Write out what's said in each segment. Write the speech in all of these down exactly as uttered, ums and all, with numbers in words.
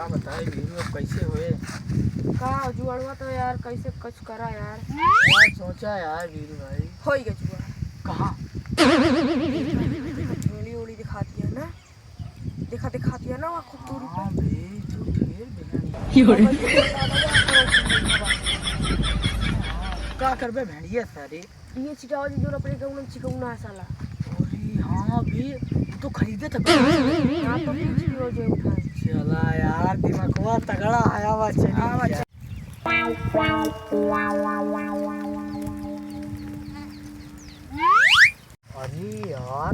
का बताई बीरू, अब कैसे होए? का जुआड़वा तो यार, कैसे कुछ करा यार। यार सोचा यार बीरू भाई। होई गए जुआ। कहाँ? उड़ी उड़ी दिखाती है ना, देखा दिखाती है ना, वहाँ खूब दूरी पे। हाँ बे, तू ढेर बहन। का करबे भेड़िया सारे? ये चिकावा जी जो अपने गाँव में चिकौना है साला। अरे हाँ बे, तू तो खरीदे तक। हाँ, तो फिर चिकावा जो उठाए। चला यार, दिमागवा तगड़ा आया बा, चली आवा, जा। चल। अरे यार,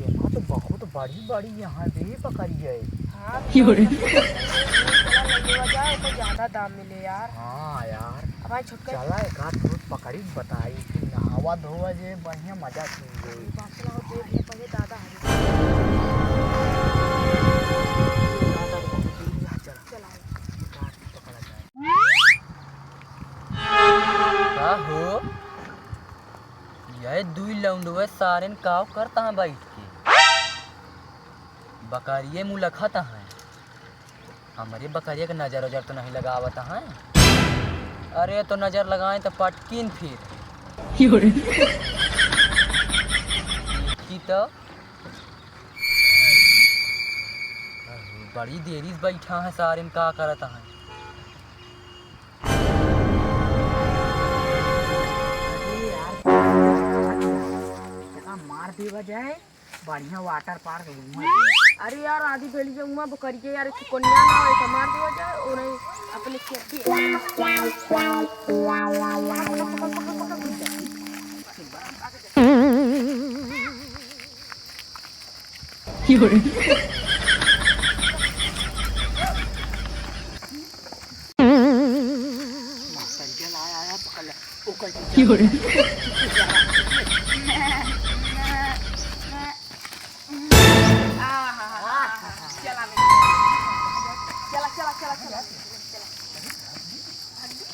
यहाँ तो बहुत बड़ी बड़ी यहाँ बे बकरी है। हाँ, की हो रे? चला, ले लेवा जाए, ओकर ज्यादा दाम मिले यार। हाँ यार। अब भाई छोटका चला, एक आध ठो पकड़ी बताई कि नहावा धोवा जे बढ़िया मजा की होई। बाप रे, देख ले पहले दादा हरे। दादा बहुत दूर है, चला। चला। एक आध ठो पकड़ा जाए। का हो? ये दुई लौंडवे सारेन काव करत हैं बैठ के? बकरिये मुँह लखत हैं। हमरे बकरिया के नजर उजर तो नहीं लगावत हैं? अरे तो नजर लगाएँ तो पटकिन फिर। की हो रे? की तो बड़ी देरी से बैठा है सारेन, का करत हैं? अरे यार, मार देवा जाए। बढ़िया water park घूमा जाए। अरे यार, आधी भेली जाऊंगा बकरी के यार, एक कोनिया ना हो, एक मार दिया जाए, और नहीं अपने खेत भी। मास्टर के लाया आया, पकड़ ले। ओकर की हो रे? आहा, आहा, आहा। चला, चला, चला, चला, चला। हड्डी,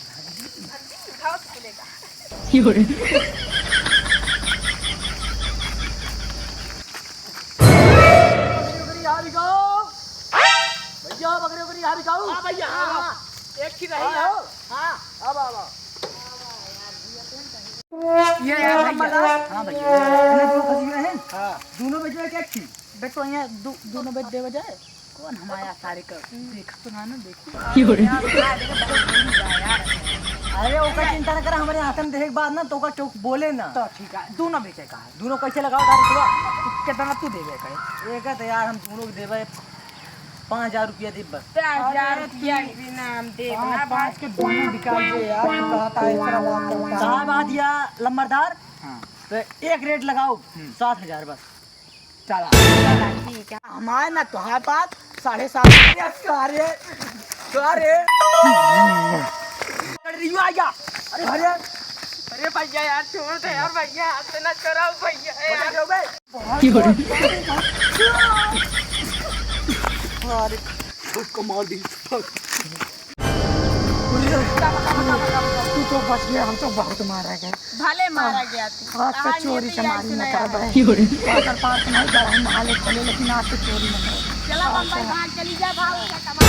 हड्डी उठाओ तो खुलेगा। की हो रे? बकरी, बकरी, यहाँ दिखाओ। भैया, बकरी, बकरी, यहाँ दिखाओ। हाँ भैया, हाँ, हाँ। एक ही रही हाँ, है। हाँ। अब, अब, अब। ये यार भैया। हाँ भैया। इन्हें दो खसी रहे हैं। हाँ। दोनों बेच रहे क्या? एक ही। बेच तो यहाँ दो-, दोनों बेच देवा जाए। कौन हमारा सारे का देख तो ना, ना देखो। की हो रे? यार, यार, देखो, बहुत दूर जा यार। अरे, ओकर चिंता ना कर, हमारे हाथन देखे के बाद ना, तो ओकर चौक बोले ना। तो ठीक है, दोनों बेचे का है। दोनों कैसे लगाओ तारीख को? कितना तू देबे करे? एक है तो यार, हम दोनों के देबे पाँच हजार रुपया देब बस। पाँच हजार अरे रुपया तू बिना हम देब पाँच, ना पाँच भाई। के दोनों बिका दे यार, तू कहता है, इतना बात करता है। साहब आ दिया लंबरदार, हाँ। तो एक रेट लगाओ, हम्म। सात हजार बस। चला। चला, ठीक है। हमारे ना तोहार बात, साढ़े सात। अरे, सारे, सारे। अरे, रियो आ गया। अरे, अरे। अरे भैया यार, छोड़ दे यार भैया, हाथ से ना कराओ भैया यार। अरे, बहुत की हो रही? अरे, कमाल दी। तू तो बच गया, हम तो बहुत मारा गया। भले मारा गया तू। आज से चोरी चमारी न करबे। वाटर पार्क नहीं जा रहे, नहा ले चले, लेकिन आज से चोरी न करबे। चला बम्बई भाग, चली जा, भाग, उठा कमा।